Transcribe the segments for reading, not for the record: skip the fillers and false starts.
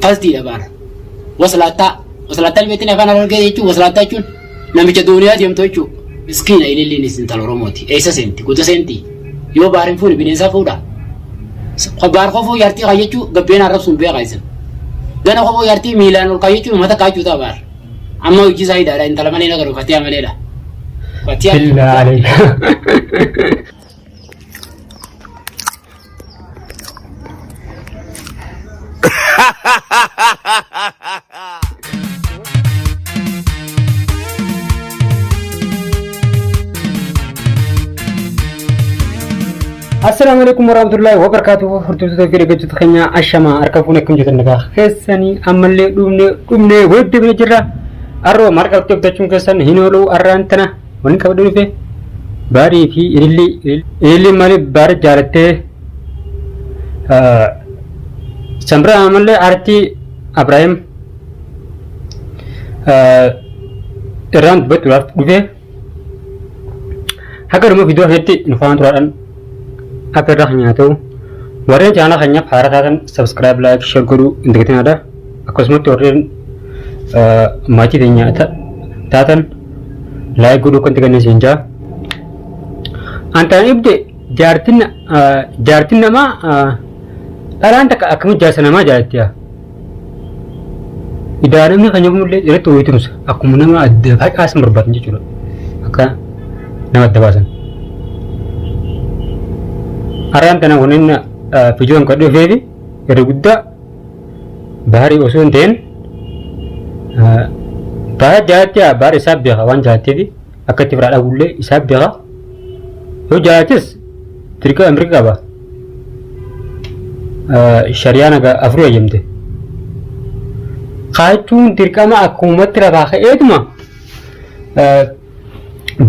Faltiidha baara. Waslaattaa. Waslaattaa ilmeettiin afaan Harargee jechuun waslaattaa jechuun namicha duuniyaa deemtu jechuudha. Miskiina ililliinis intala Oromooti. Eessa seenti? Guuta seenti? Yoo baariin fuuni bineensaa fuudha. Baar kofoo jaartii kaayyachuu gabbeen arrabsuun beekaa isin. Gana kofoo jaartii miilaan ol kaayyachuu mata kaachuu ta'a baar. Amma hojii isaa hidhaadha intala malee nagaru fatiyaa maleedha. Fatiyaa. Billaa aleek. Assalaamu alaikum warahmatullahi wabarakatuh. Hordoftoota fi dhaggeeffattoota keenya ashamaa harka fuune akkam jirtan nagaa keessanii ammallee dhumne dhumne walitti deebinee jirra. Arroo maal qabdee bitachuun keessan hin oolu arraan tana wanni qabadhu dhufe baarii fi ilillii ilillii maaliif baara jaalattee san bira ammallee aartii Abiraahim irraan dubbachuudhaaf dhufe haga dhuma viidiyoo kanatti nu faana turaadhaan akka irraa kan haa ta'u warreen chaanala keenyaaf haaraa taatan subscribe like share godhuu hin dagatinaa akkasumatti warreen maatii teenya taatan like godhuu kan daganne siin jaa. Antaan ibde jaartin jaartin namaa dhalaan takka akkamitti jaarsa namaa jaalatti yaa. Idaa namni kan yoomullee irratti wayii tumsa akkuma nama adda facaasan barbaadan jechuudha. Akka nama adda baasan. Har'aan tana wanneen fiijoon kan dhufeefi irra guddaa baharii osoo hin ta'in bahar jaalatti bahar isaaf beeka waan jaalatteefi akka itti biraa dhabullee isaaf beeka. Yoo jaalattes dirqama mirga qaba. Shari'aan haga afurii hayyamte. Kaachuun dirqama akkumatti lafaa ka'eetuma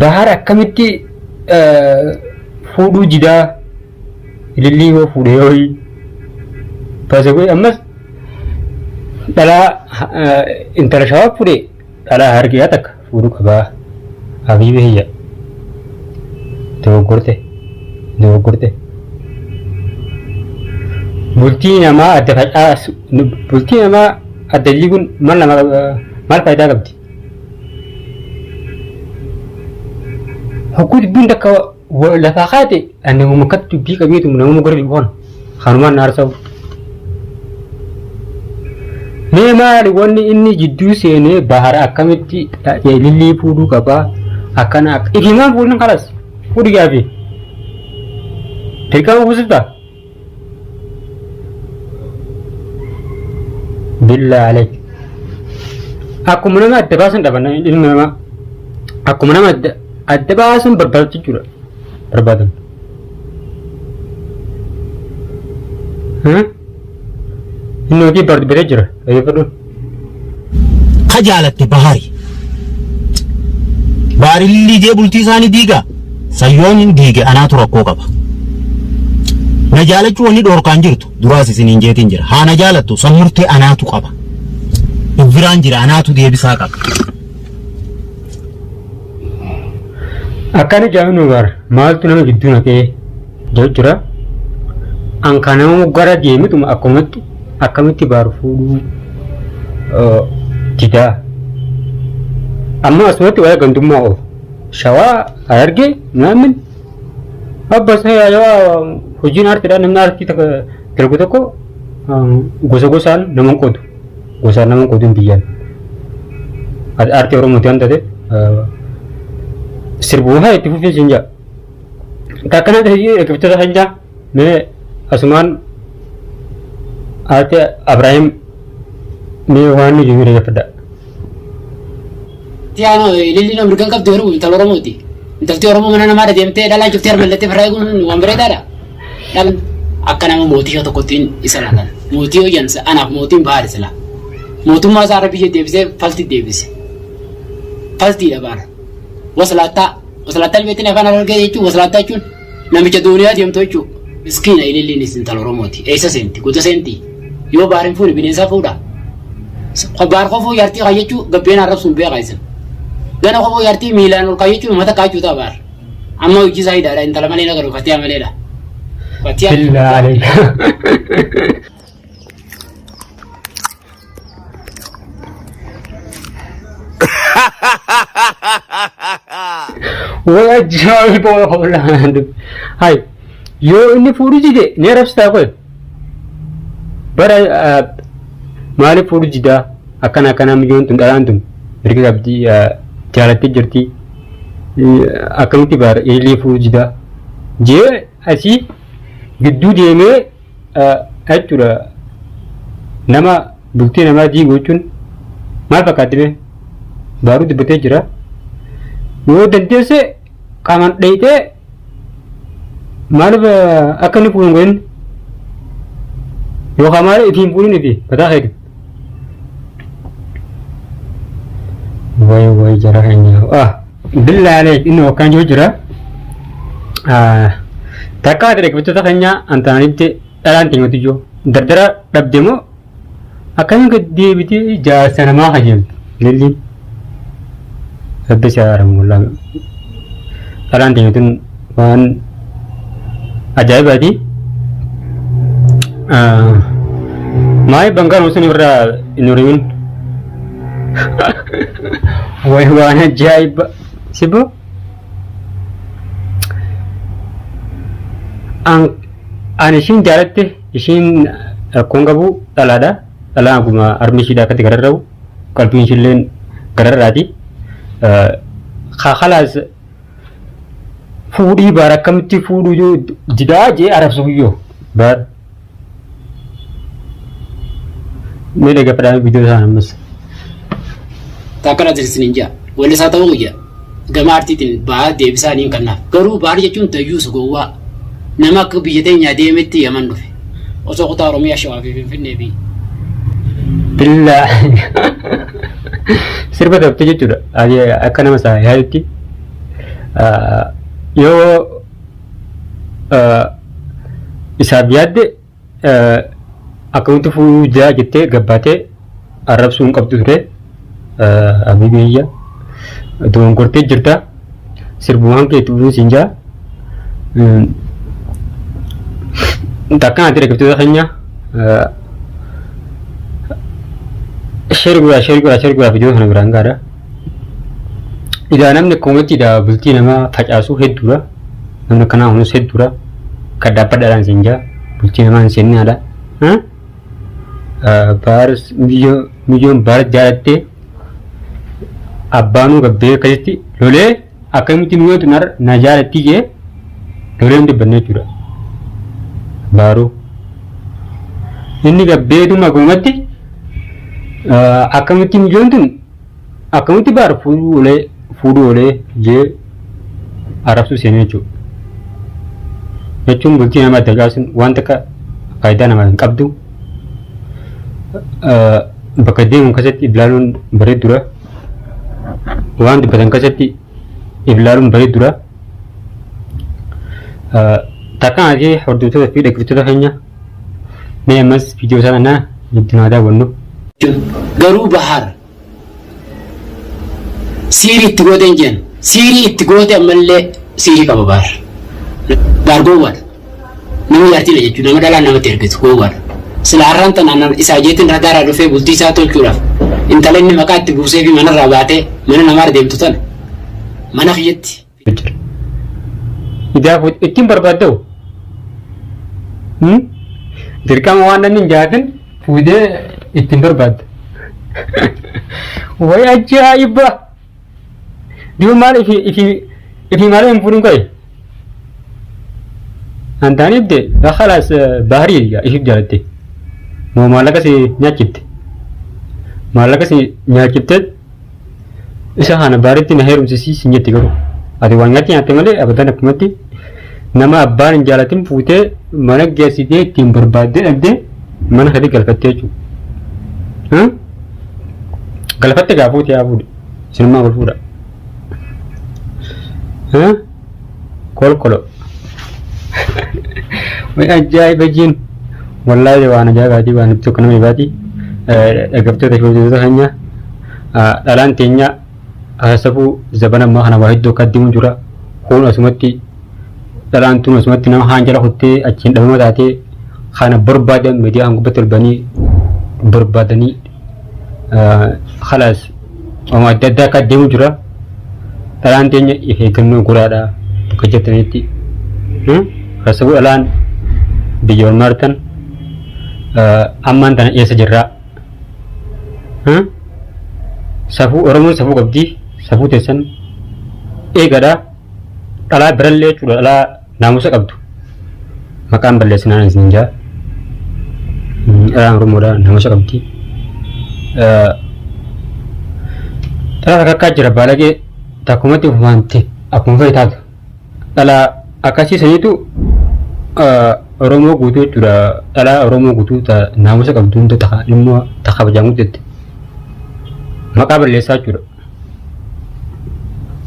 bahar akkamitti fuudhuu jidaa ilillii yoo fuudhe yoo basagee ammas dhalaa intala shawaa fuudhe dhalaa hargee takka fuudhuu qabaa habiibi hiyya dogoggorte dogoggorte bultii namaa adda facaasu bultii namaa adda diiguun maal nama maal faayidaa qabdi hogguu dubbiin takka lafaa kaate ani nama akkatti dubbii qabeetu nama gara dhibu kana kanumaan na aarsawu. Mee maali wanni inni jidduu seenee bahar akkamitti ilillii fuudhuu qabaa akkana akka ifimaan fuudhin kalas fuudhi gaafi dirqama fuusifta billaa aleek akkuma nama adda baasan dhaban ilmi namaa akkuma nama adda adda baasan barbaadu jechuudha barbaadan. Inni hojii dubbatee jira. Dhaggeeffadhu. Ka jaalatte bahari. Baarilli jee bultii isaanii diiga. Sayyoon hin diige anaatu rakkoo qaba. Na jaalachuu wanni dhoorkaan jirtu duraas isiniin jeetiin jira. Haa na jaalattu san murtee anaatu qaba. Biraan jira anaatu deebisaa qaba. Akkana jaaminu bar maaltu nama gidduu naqee jedhu jira. An kan nama gara deemituma akkumatti akkamitti baaru fuudhuu didaa. Amma asumatti waa'ee gandummaa oofu. Shawaa Harargee naamin abba isaa yoo hojiin aartiidha namni aartii tokko dalagu tokko gosa gosaan nama hin qoodu. Gosaan nama hin qoodu hin biyyaan. Aartii Oromooti waan taateef sirbuu haa itti fufee siin jaa. Takkana ta'ee dhaggeeffattoota keenya mee asumaan aartii Abiraahim mee waan nu jiru dhaggeeffadha. Tiyaanoo ililliin mirga hin qabdu garuu intala Oromooti. Intalti Oromoo mana namaa deemtee dhalaan cuftee harmallattee firraa eeguun waan bareedaadha. Dhalan akka nama mootii yoo tokkottiin isa laalan. Mootii yoo jedhan anaaf mootiin bahaari sila. Mootummaa isaa irra biyya deebisee falti deebise. Faltiidha baara. Waslaattaa. Waslaattaa ilmeettiin afaan Harargee jechuun waslaattaa jechuun namicha duuniyaa deemtu jechuudha. Miskiina ililliinis intala Oromooti. Eessa seenti? Guuta seenti? Yoo baariin fuuni bineensaa fuudha. Baar kofoo jaartii kaayyachuu gabbeen arrabsuun beekaa isin. Gana kofoo jaartii miilaan ol kaayyachuu mata kaachuu ta'a baar. Amma hojii isaa hidhaadha intala malee nagaru fatiyaa maleedha. Fatiyaa. Billaa aleek. Way ajaa'iba wallaan. Hay yoo inni fuudhu dide ni arrabsitaa qoy. Bara maaliif fuudhu didaa akkana akkanaa miyyoon tun dhalaan tun mirga qabdi jaalattee jirti akkamitti baara ililii fuudhu didaa jee asii gidduu deemee jechuudha nama bultii namaa diigu jechuun maal fakkaatti bee baaruu dubbatee jira yoo dandeesse qaamaan dhayitee maaliif akka inni fuudhu hin godhin yookaan maal ittiin fuudhin ifi mataa keeti. Way way jara keenya ah billaalee inni wakkaan jiru jira. Takka ati dhaggeeffattoota keenya antaanitti dhalaan teenya jiru dardara dhabde moo akkamiin gad deebitee jaarsa namaa kajeeltu lilliin. Rabbi si araaramu wallaahi. Dhalaan teenya tun waan ajaa'ibaati. Maali bankaan sun irraa hin horimin. Way waan ajaa'iba. Siboo. An ishiin jaalatte ishiin rakkoon qabu dhalaadha. Dhalaan akkuma harmi ishiidha akkatti gararra'u qalbiin ishiilleen gararraati. Kalaas fuudhii baar akkamitti fuudhuu didaa jee arabsu guyyoo baar. Mee dhaggeeffadhaa viidiyoo isaan ammas. Takkana dirsin jaa. Weellisaa ta'uu guyya. Gama aartiitiin ba'aa deebisaa niin kannaaf. Garuu baar jechuun tayyuus gowwaa. Nama akka biyya teenyaa deemetti Yaman dhufe. Osoo kutaa Oromiyaa Shawaa fi Finfinnee fi Billaa sirba taphatee jechuudha. Ani akka nama isaa yaadutti yoo isaaf yaadde akkamitti fuudhuu jira jettee gabbaatee arrabsuu hin qabdu ture. Abibiyya dogongortee jirta. Sirbumaan kee itti fufuun siin jaa. Takkaan ati dhaggeeffattoota keenya share godhaa share godhaa share godhaa viidiyoo kana biraan gaadha. Idaa namni akkumatti idaa bultii namaa facaasu hedduudha. Namni akkanaa kunis hedduudha. Kan dhaabbadhaadhaan siin jaa bultii namaa hin seennaadha. Baaris miyyoon baaris jaalattee abbaanuu gabbee akkasitti lolee akkamitti miyyoon tun har'a na jaalatti jee lolee hin dubbanne jechuudha. Baaruu. Inni gabbeetuma akkumatti akkamitti miyyoon tun akkamitti baar fuudhuu olee fuudhuu olee jee arrabsuu seenee jechuudha. Jechuun bultii nama adda baasuun waan takka faayidaa namaa hin qabdu. Bakka deemu keessatti ilaaluun bareeddudha. Waan dubbatan keessatti ilaaluun bareeddudha. Takkaan ati hordoftoota fi dhaggeeffattoota keenya mee ammas viidiyoo isaa kana ittiin haa daawwannu. Garuu Bahar siirii itti goote hin jennu. Siirii itti goote ammallee siirii qaba Bahar. Bahar gowwaadha. Nama jaartiidha jechuudha. Nama dhalaan namatti ergitu gowwaadha. Sila har'aan tana isaa jeetiin ragaaraa dhufee bultii isaa tolchuudhaaf intala inni maqaa itti buusee fi manarraa baatee mana namaarra deemtu tana mana kiyyatti jira. Idaa ittiin barbaadda'u. Dirqama waan namni hin jaatin fuudhee ittiin barbaadda. Way ajaa'iba! Duuba maal ifi ifi ifi maal hin fuudhin qoye? Antaan ibde khalaas baharii ifiif jaalatte. Moo maallaqa si nyaachifte? Maallaqa si nyaachifte isa kana baaritti na heerumsisii sin jetti garuu. Ati waan nyaatti nyaatte malee abadan akkumatti nama abbaan hin jaalatin fuutee mana geessitee ittiin barbaaddee dhabdee mana keetti galfattee jechuudha. Galfatte gaa fuutee haa fuudhe. Isinummaa wal fuudha. Kolkolo. Way ajaa'iba jiin. Wallaahi waan ajaa'ibaati waan tokko nama ibaati. Dhaggeeffattoota fi hojjettoota keenya dhalaan teenya safuu zabana ammaa kana waa hedduu akka deemu jira. Kun asumatti dhalaan tun asumatti nama haan jala kuttee achiin dhabama taatee kana barbaadan miidiyaa kan gubbatti olbanii barbaadanii khalaas waan adda addaa akka deemu jira. Dhalaan teenya if eeggannoo godhaadha bakka jirtanitti. Keessattuu dhalaan biyya ormaa jirtan ammaan tana eessa jirraa? Safuu Oromoon safuu qabdi. Safuu teessan eegadha. Dhalaa birallee jechuudha dhalaa naamusa qabdu. Maqaan balleessinaan isin jaa. Dhalaan Oromoodha naamusa qabdi. Dhalaa takka jira baalagee takkumatti uffante akkuma fedhe taatu. Dhalaa akkasii saniitu Oromoo guutuu jechuudha. Dhalaa Oromoo guutuu ta naamusa qabdu hunda ta ilmoo ta kabajaan guddate. Maqaa balleessaa jechuudha.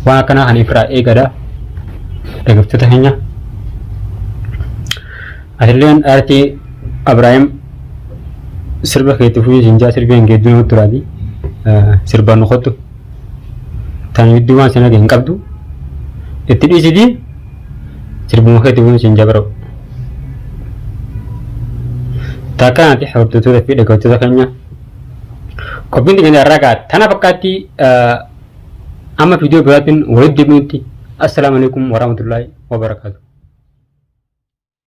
Waan akkanaa kan ifirraa eegadha. Dhaggeeffattoota keenya. Atilleen aartii Abiraahim sirba keetti fuudhii siin jaa sirbi hin geedduu namatti turaati. Sirbaan nu kottu. Tan gidduu waan sana hin qabdu. Itti dhiisitii sirbuma keetti fuudhii siin jaa bara'u. Taakkaanaati hordoftoota fi dhaggeeffattoota keenya. Qophiin keenya irraa gaa tana fakkaatti amma viidiyoo biraatiin walitti deebinutti assalaamu alaikum warahmatullaahi wabarakaatuh.